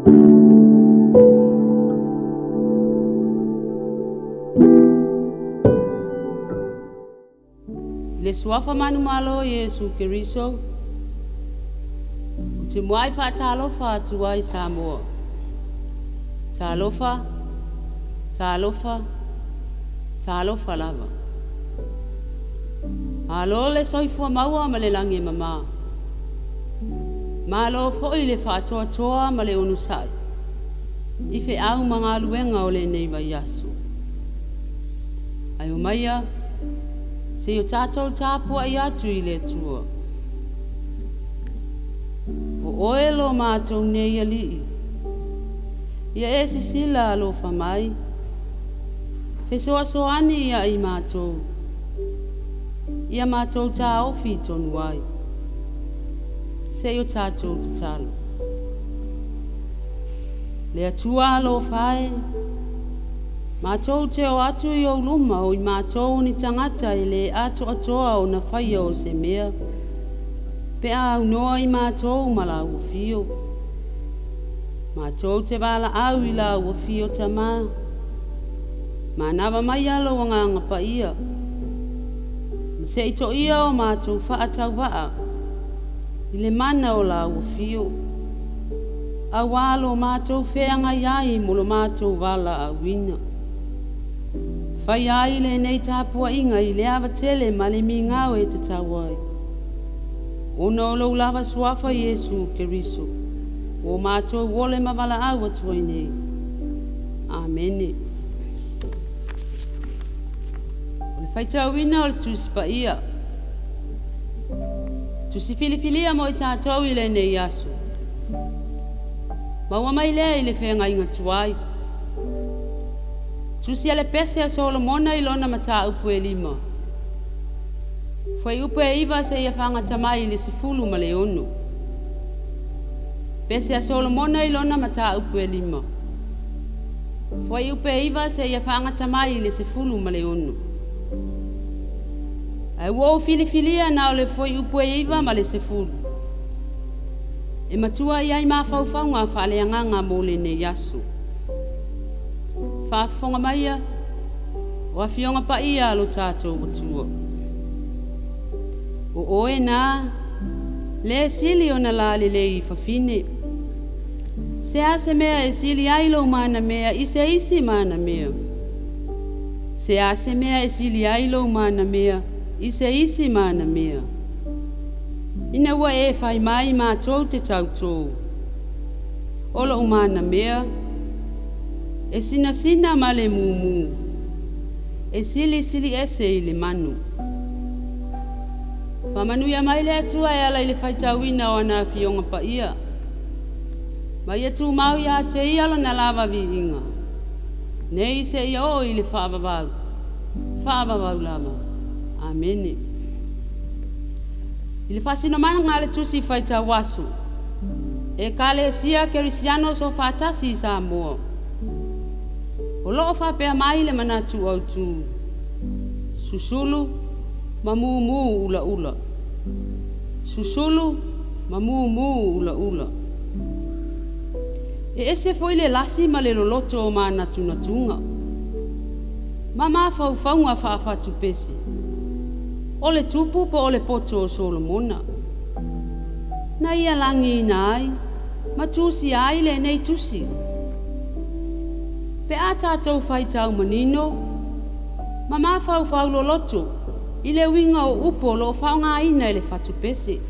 I le Suafa manumalo o Iesu Keriso, ou te muai faatalofa atu ai Samoa. Talofa, talofa, talofa lava. Malo le soifua maua ma le lagi e mama. Malo foi le faatoatoa ma le onosai i feau ma galuega o lenei vaiaso. Ae omaia se i o tatou tapuai atu i le Atua. O oe lo matou nei Alii, ia e sisila alofa mai, fesoasoani ia i matou, ia matou taofi tonu ai. Se i o tatou tatalo. Le Atua alofa e, matou te o atu i ou luma o i matou ni tagata e le atoatoa ona faia o se mea, pe a aunoa i matou ma lau afio. Matou te valaau i lau afio Tamā, manava maia lou agaga paia, ma se i toia o matou faatauvaa i le mana o lau afio, auā lo matou feagai ai mo lo matou valaauina. Faia ai lenei tapuaiga i le ava tele ma le migao e tatau ai. Ona o lou lava suafa Iesu Keriso, ua matou ole ma valaau atu ai nei. Amene. O le faitauina o le Tusi Paia. Tusi filifilia mo i tatou i lenei aso. Maua mai lea i le feagaiga tuai. Tusi a le pese a Solomona i lona mataupu e 5. Fuaiupu e 9 seia faagata mai i le 16. Pese a Solomona i lona mataupu e 5. Fuaiupu e 9 seia faagata mai i le 16. Ae ua ou filifilia na o le fuaiupu e 9 ma le 10. E matua i ai mafaufauga faaleagaga mo lenei aso. Faafofoga maia, o afioga paia a lo tatou Atua. O oe na, le sili ona lalelei i fafine. Se a se mea e sili ai lou manamea i se isi manamea. Se a se mea e sili ai lou manamea i se isi manamea. Ina ua e fai mai matou te tautō. O lou manamea, e sinasina ma le mumu, e silisili ese i le manu. Faamanuia mai le Atua e ala i le faitauina o ana afioga paia. Ma ia tumau ia te ia lona lava viiga. Nei seia oo i le faavavau, faavavau lava. Amene. I le faasinomaga a le tusi faitau aso, Ekalesia Kerisiano Soofaatasi i Samoa. O loo faapea mai le manatu autu, susulu ma mumu ulaula. Susulu ma mumu ulaula. E ese foi le lasi ma le loloto o manatunatuga. Ma mafaufauga faafatupese. O le tupu po o le poto o Solomona. Na ia lagiina ai, ma tusia ai lenei tusi. Pe a tatou faitau manino, ma mafaufau loloto i le uiga o upu o loo faaaogaina e le fatupese.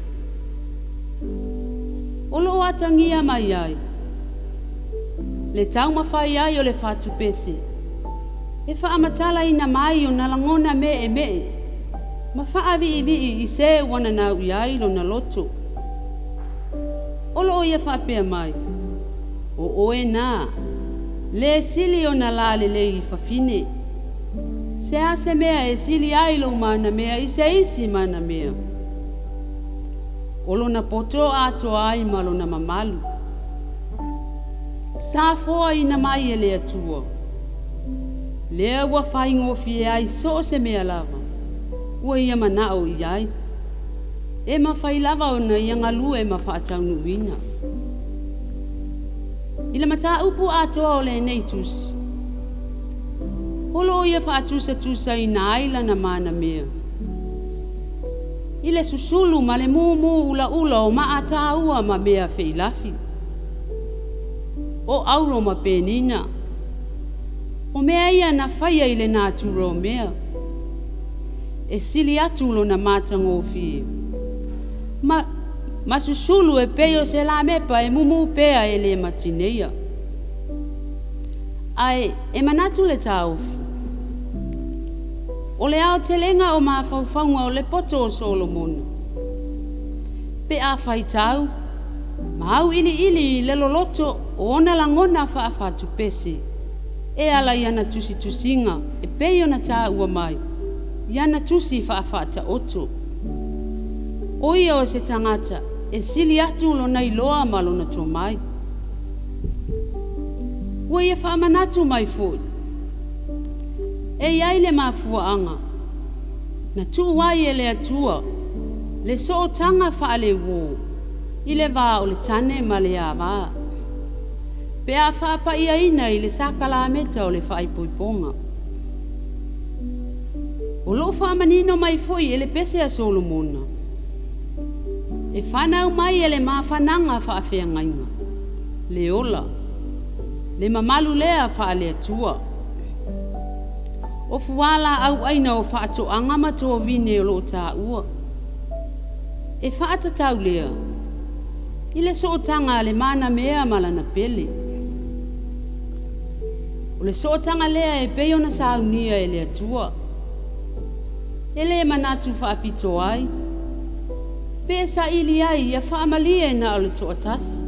O loo atagia mai ai le taumafai ai o le fatupese e faamatalaina mai ona lagona meemee ma faaviivii i se ua nanau i ai lona loto. O loo ia faapea mai, o oe na, le sili ona lalelei i fafine. Se a se mea e sili ai lou manamea i se isi manamea. O lona poto atoa ai ma lona mamalu. Sa foaina mai e le Atua. Lea ua faigofie ai so o se mea lava, ua ia manao i ai. E mafai lava ona ia galue ma faataunuuina. I le mataupu atoa o lenei tusi, o loo ia faatusatusaina ai lana manamea i le susulu ma le mumu ulaula o maataua ma mea feilafi, o auro ma penina, o mea ia na faia i le natura o mea, e sili atu lona matagofie ma susulu e pei o se lamepa e mumu pea e le matineia. Ae e manatu le taofi, o le aotelega o mafaufauga o le poto o Solomona, pe a faitau ma auiliili i le loloto o ona lagona faafatupese e ala i ana tusitusiga e pei ona taua mai i ana tusi faafaataoto. O ia o se tagata e sili atu lona iloa ma lona tomai. Ua ia faamanatu mai foi, e i ai le mafuaaga na tuu ai e le Atua le sootaga faaleuo i le va o le tane ma le ava, pe a faapaiaina i le sakalameta o le faaipoipoga. O loo faamanino mai foi e le pese a Solomona, e fanau mai e le mafanaga faafeagaiga, le ola, le mamalu lea faale-Atua. O fualaau aina o faatoaga ma tovine o loo taua, e faatatau lea i le sootaga a le manamea ma lana pele. O le sootaga lea e pei ona saunia e le Atua, e le manatu faapito ai, pe saili ai ia faamalie na o le toatasi.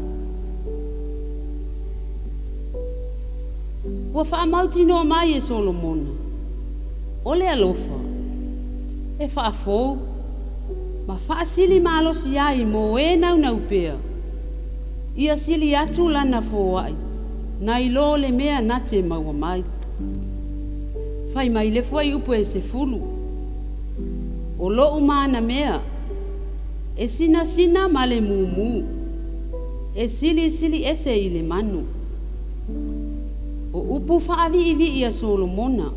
Ua faamautinoa mai e Solomona, o le alofa e faafou ma faasili malosi ai mo e naunau pea, ia sili atu lana foai nai lo le mea na te maua mai. Fai mai le fuaiupu e 10, o lou manamea e sinasina ma le mumu, e silisili ese i le manu. O upu faaviivii a Solomona,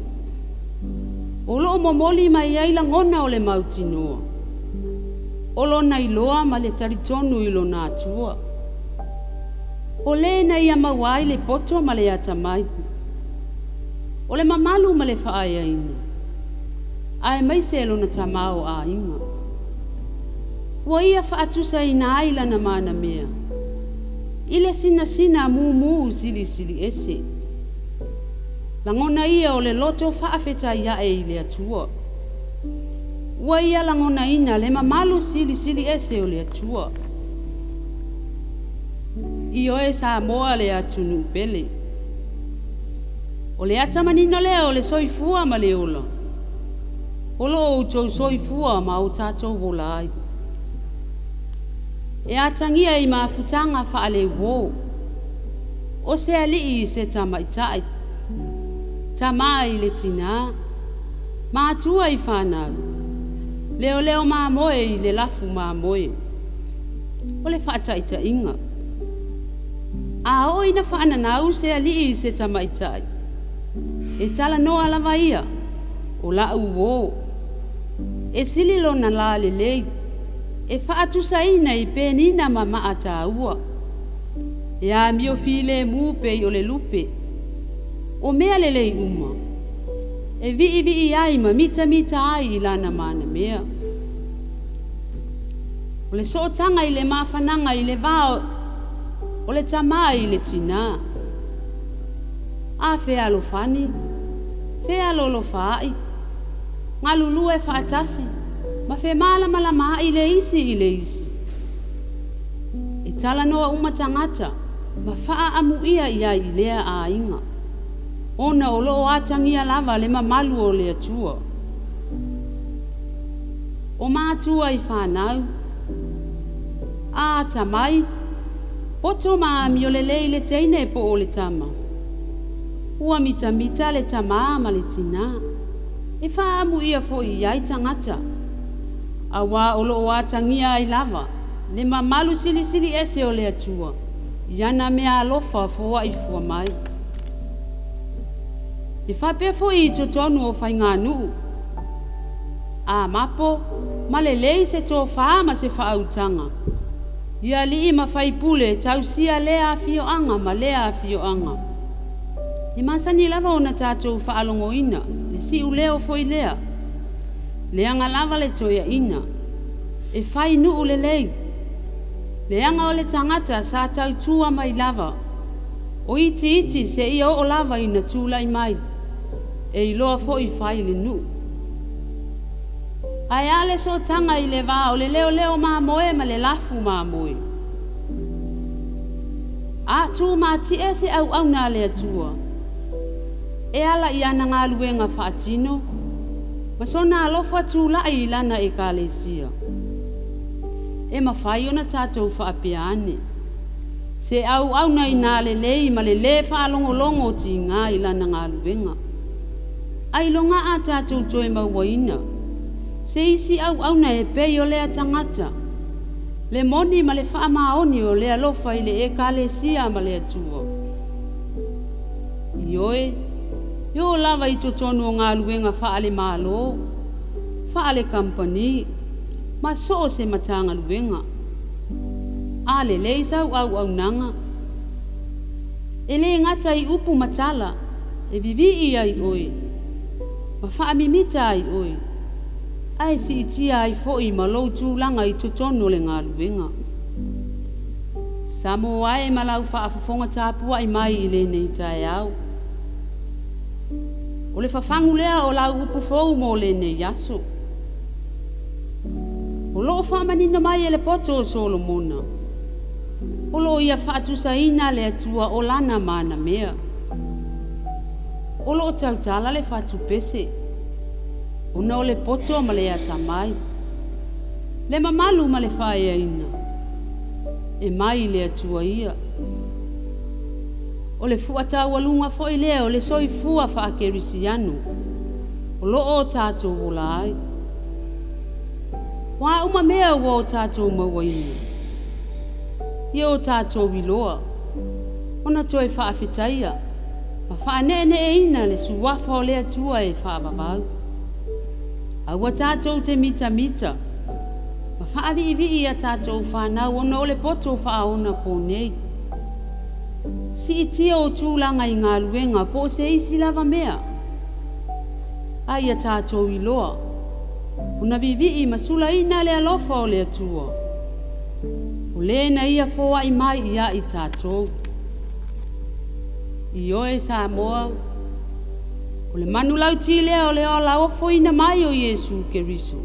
o loo momoli mai ai lagona o le mautinoa, o lona iloa ma le talitonu i lona Atua. O le na ia maua ai le poto ma le atamai, o le mamalu ma le faaeaina, aemaise lona tamaoaiga. Ua ia faatusaina ai lana manamea i le sinasina mumu silisili ese. Lagona ia o le loto faafetai ae i le Atua. Ua ia lagonaina le mamalu silisili ese o le Atua. Ioe Samoa le atunuu pele. O le atamanino lea o le soifua ma le ola, o loo outou soifua ma o tatou ola ai. E atagia i mafutaga faaleuo, o se alii i se tamaitai, tamā i le tinā, matua i fanau, leoleo mamoe i le lafu mamoe. O le faataitaiga, a oo ina faananau se alii i se tamaitai, e talanoa lava ia, o lau uō, e sili lona lalelei, e faatusaina i penina ma maataua, e amio filemu pei o le lupe, o mea lelei uma, e viivii ai ma mitamita ai i lana manamea. O le sootaga i le mafanaga i le va o le tamā i le tinā, a fealofani, fealolofaai, galulue faatasi, ma femalamalamaai le isi i le isi. E talanoa uma tagata ma faaamuia i ai i lea aiga, ona o loo atagia lava le mamalu o le Atua. O matua i fanau, a atamai, poto ma amio lelei le teine po o le tama. Ua mitamita le tamā ma le tinā, e faaamuia foi i ai tagata, auā o loo atagia ai lava le mamalu silisili ese o le Atua. I ana meaalofa foaʻi fua mai. E faapea foi i totonu o faiganuu, a mapo ma lelei se tofā ma se faautaga i alii ma faipule e tausia lea afioaga ma lea afioaga. E masani lava ona tatou faalogoina le siuleo foi lea, leaga lava le toeaina, e fai nuu lelei, leaga o le tagata sa tautua mai lava, o itiiti seia oo lava ina tulai mai, e iloa foi fai le nuu. Ae a le sootaga i le va o le leoleo mamoe ma le lafu mamoe? A tumatie se auauna a le Atua e ala i ana galuega faatino ma sona alofa tulai i lana ekalesia, e mafai ona tatou faapea ane, se auauna ina lelei ma le lē faalogologo tiga i lana galuega. Ailoga a tatou toe mauaina se isi auauna e pei o lea tagata, le moni ma le faamaoni o le alofa i le ekalesia ma le Atua? Ioe, e oo lava i totonu o galuega faale-Malo, faale-kamupani, ma so o se Matagaluega. A lelei sau auaunaga, e lē gata i upu ma tala e vivii ai oe ma faamimita ai oe, ae siitia ai foi ma lou tulaga i totonu o le galuega. Samoa e ma lau faafofoga tapuai mai i lenei taeao, o le fafagu lea o lau upu fou mo lenei aso. O loo faamanino mai e le poto o Solomona, o loo ia faatusaina le Atua o lana manamea. O loo tautala le fatupese, ona o le poto ma le atamai, le mamalu ma le faaeaina, e mai le Atua ia. O le fuataualuga foi lea o le soifua faakerisiano o loo o tatou ola ai. O a uma mea ua o tatou mauaina, ia o tatou iloa ona toe faafetaia ma faaneeneeina le suafa o le Atua e faavavau. Aua tatou te mitamita ma faaviivii i a tatou fanau ona o le poto faaonaponei. Siitia o tulaga i galuega po o se isi lava mea, a ia tatou iloa ona vivii ma sulaina le alofa o le Atua, o lē na ia foai mai ia i tatou. Ioe Samoa, o le manulauti lea o le ola ofoina mai o Iesu Keriso,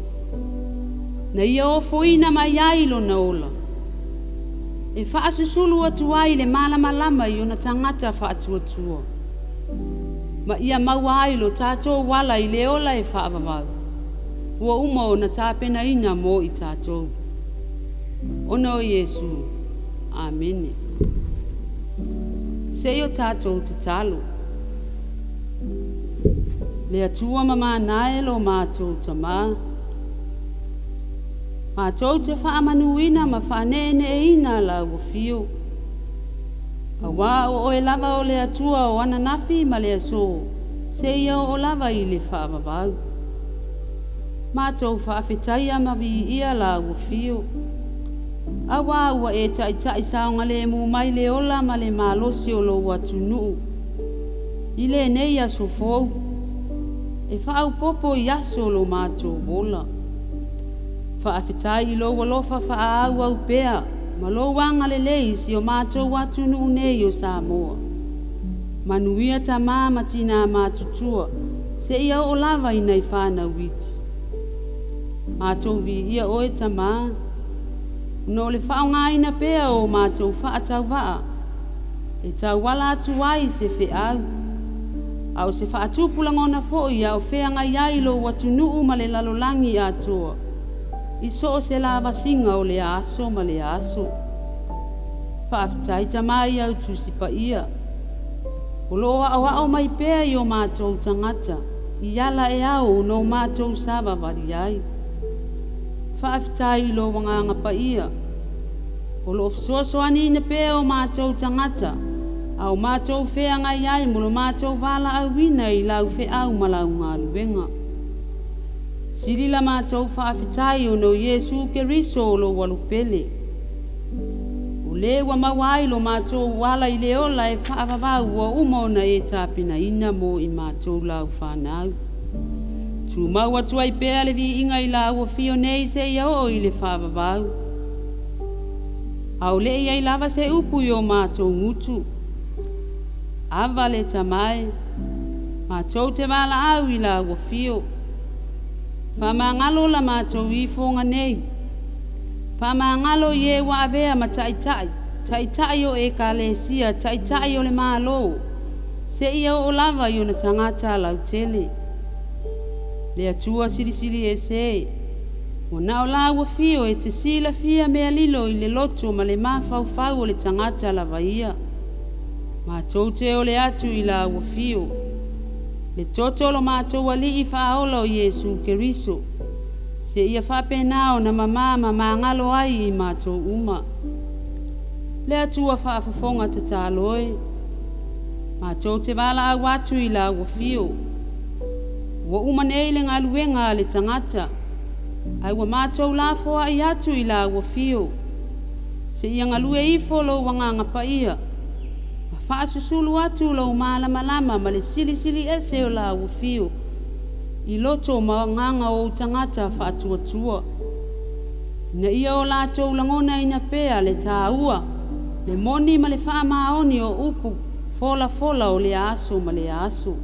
na ia ofoina mai ai lona ola, e faasusulu atu ai le malamalama i ona tagata faatuatua, ma ia maua ai lo tatou ala i le ola e faavavau, ua uma ona tapenaina mo i tatou. Ona o Iesu. Amene. Se i o tatou tatalo. Le Atua mamana e lo matou Tamā, matou te faamanuina ma faaneeneeina lau afio, auā o oe lava o le Atua o ananafi ma le asō, seia oo lava i le faavavau. Matou faafetaia ma viia lau afio, auā ua e taitai saogalemu mai le ola ma le malosi o lou atunuu i lenei aso fou, e faaopoopo i aso o lo matou ola. Faafetai i lou alofa faaauau pea ma lou agalelei i si o matou atunuu nei o Samoa. Manuia tamā ma tinā matutua, seia oo lava i nai fanau iti. Matou viia oe Tamā, ona o le faaaogaina pea o matou faatauvaa e tauala atu ai se feau, a o se faatupu lagona foi a o feagai ai lou atunuu ma le lalolagi atoa, i so o se lavasiga o lea aso ma lea aso. Faafetai Tamā i au Tusi Paia, o loo aoao mai pea i o matou tagata i ala e ao ona o matou savavali ai. Faafetai i lou Agaga Paia, O lo o fesoasoaniina pea o matou tagata a o matou feagai ai mo lo matou valaauina i lau feau ma lau galuega. Sili la matou faafetai ona o Iesu Keriso o lou alupele. O le ua maua ai lo matou ala i le ola e faavavau ua uma ona e tapenaina mo i matou lau fanau. Tumau atu ai pea le viiga i lau afio nei seia oo i le faavavau. A o le i i ai lava se upu i o matou gutu. Ava le Tama e, matou te valaau i lau afio. Faamagalo la matou ifoga nei. Faamagalo i e ua avea ma taitai, taitai o ekalesia, taitai o le Malo, seia oo lava i ona tagata lautele. Le Atua Silisili Ese, ua na o lau afio e te silafia mea lilo i le loto ma le mafaufau o le tagata lava ia. Matou te ole atu i lau afio, le toto o lo matou Alii Faaola o Iesu Keriso, seia faapena ona mamā ma magalo ai i matou uma. Le Atua faafofoga tatalo e, matou te valaau atu i lau afio. Ua uma nei le galuega a le tagata, ae ua matou lafoai atu i lau afio, seia galue ifo lou Agaga Paia, ma faasusulu atu lou malamalama ma le silisili ese o lau afio i loto ma agaga o ou tagata faatuatua, ina ia o latou lagonaina pea le taua, le moni ma le faamaoni o upu folafola o lea aso ma lea aso.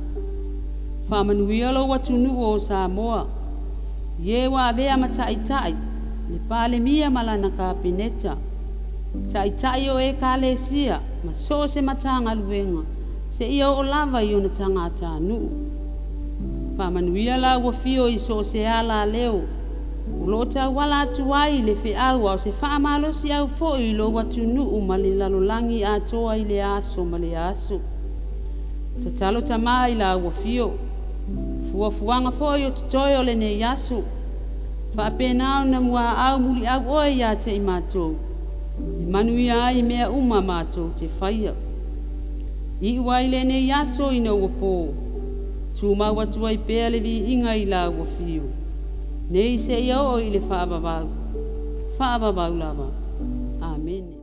Faamanuia lou atunuu o Samoa, i e ua avea ma taitai, le Palemia ma lana Kapeneta, taitai o ekalesia ma so o se Matagaluega, seia oo lava i ona tagatanuu. Faamanuia lau afio i so o se alaleo o lo o tauala atu ai le feau a o se faamalosiau foi i lou atunuu ma le lalolagi atoa i lea aso ma lea aso. Tatalo Tama i lau afio, fuafuaga foi o totoe o lenei aso, faapena ona muaau muliau oe ia te i matou, e manuia ai mea uma matou te faia. Iu ai lenei aso ina ua po, tumau atu ai pea le viiga i lau afio, nei seia oo i le faavavau, faavavau lava. Amene.